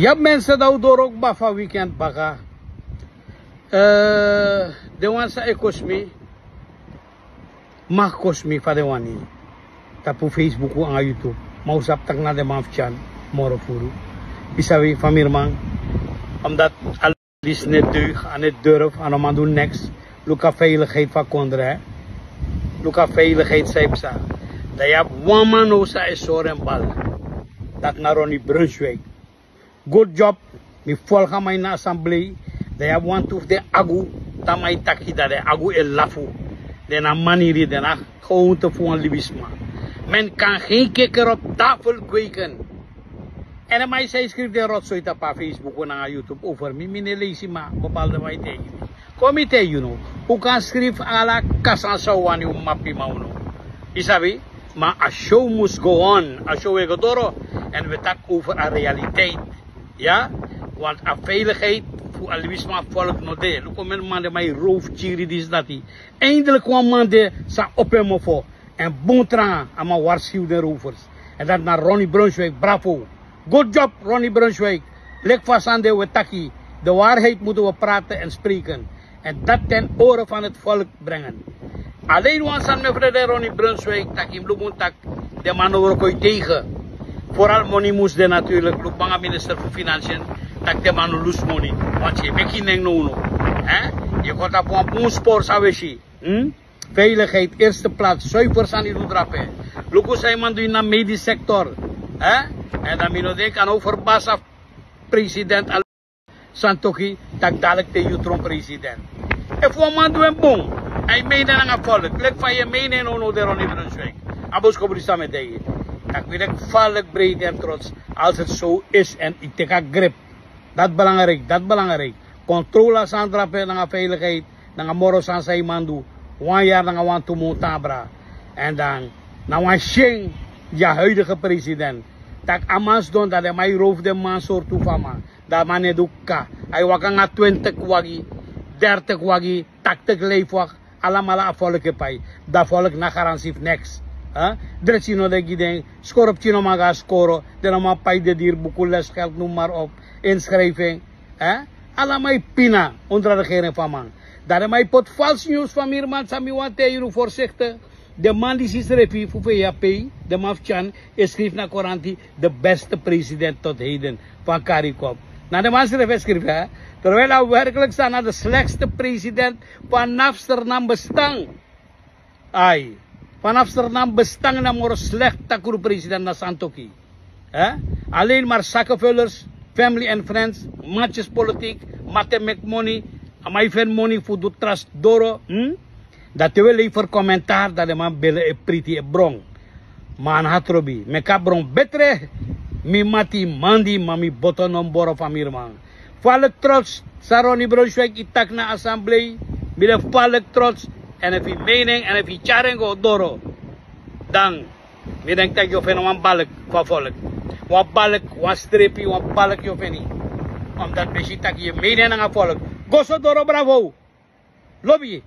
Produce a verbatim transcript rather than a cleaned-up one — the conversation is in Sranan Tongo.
Ya, mensen, dan un doro kba fu a weekend baka. Eh, den wan san e kosi mi, mag kosi mi fa den wani. Tapu Facebook nanga YouTube. Ma un sabi taki na den man fu tyari moro furu. Yu sabi, famiri man. Omdat a leisi no e deug, a no e durf, a no man du niks. Luku a veiligheid fu a kondre, hè. Luku a veiligheid san yu psa. Dan yu abi wan man now san e sori en bal. Dati na Ronnie Brunswijk. Good job. Mi folgu a man ini a assemblee. Dan yu abi wantu fu den agu, dan a man e taki, dan den agu e lafu. Den no abi maniri, den no abi gewoonte fu wan libisma. Men kan geen kikker op tafel kweken. Èn den man san e skrifi den rotzooi tapu a Facebook nanga YouTube over mi, mi no e leisi, ma bepaalde man e taigi mi. Kon mi taigi unu, un kan skrifi ala kasan san un wani, un mapiman unu. Yu sabi, ma a show must go on. A show e go doro. Èn wi e taki over a realiteit. Ya, want a veiligheid fu a libisma, volk no de. Luku omeni man, den man e roof, kiri, disi, dati. Eindelijk wan man de san opo en mofo. Èn bun tranga, a man warskiw den rovers. Èn dati na Ronnie Brunswijk, bravo. Good job, Ronnie Brunswijk. Leki fa a sani de, wi e taki. De waarheid moeten we praten en spreken. En dat ten ore van het volk brengen. Alleen wan sani, mi frede Ronnie Brunswijk, taki mi luku taki den man no wroko yu tegen. Vooral moni mus de natuurlijk, luku nanga minister fu Financiën, taki den man no lusu moni. Want yu e meki nen now now. Hè? Yu kon tapu wan bun spoor san wi e si. Hmm? Veiligheid, eerste plaats, zuiver sani yu du drape. Luku san yu man du ini a medisch sector. Hè? Èn dan mi no denki a no verbasa president Santokhi, taki dadilik te yu tron president. Efu wan man du en bun, a e mene nanga volk, leki fa yu e mene now now, de Ronnie Brunswijk. A boskopu disi san mi e taigi. Taki wi de gevaarlijk breed en trots, als het zo is en yu teki a grip. Dati belangrijk, dati belangrijk. Controle a sani drape nanga veiligheid, nanga moro sani san yu man du. Wan yari nanga wantu mun tan abra. Èn dan, na wan syen gi a huidige president. Taki a man sidon, dan den man e roof den man sortu fu a man. Dan a man no e du kaka. A e waka nanga twintig wagi, dertig wagi, taktig lijfwacht. Alamala a volk e pai. Dan volk no abi garantie fu niks. Hè? Dretsi no de gi den, skoro pikin no man go na skoro, den no man pai den diri buku, lesgeld, noem maar op, inschrijving. Hè? Ala man e pina ondro a regering fu a man. Dan den man e poti false news, famiri man, san mi wani taigi unu, voorzichtig. Den man disi srefi fu V H P, den man fu Tyan, e skrifi na koranti, de beste president tot heden van Caricom. Na den man srefi e skrifi, hè. Terwijl a werkelijk san na de slechtste president vanaf Sranan bestaan. Ai. Vanaf Sranan bestaan na moro slecht takru president na Santokhi. Hè? Alleen maar zakenvullers, family and friends, matjespolitiek, mate mek money, a man e feni money fu du tra sani doro, hm? Dan te wi e lever commentaar, dan den man bele e priti e bron. Ma a no abi trobi, meki a bron betre, mi mati mandi, ma mi boto no mus boro, famiri man. Falek trots, san Ronnie Brunswijk e taki na assemblee, mi de falek trots, èn efu yu mening, èn efu yu tyari en go doro, dan mi denki taki yu o feni wan balk fu a volk. Wan balk, wan strepi, wan balk yu o feni. Omdat mi si taki yu mening nanga volk. Go so doro, bravo. Lobi.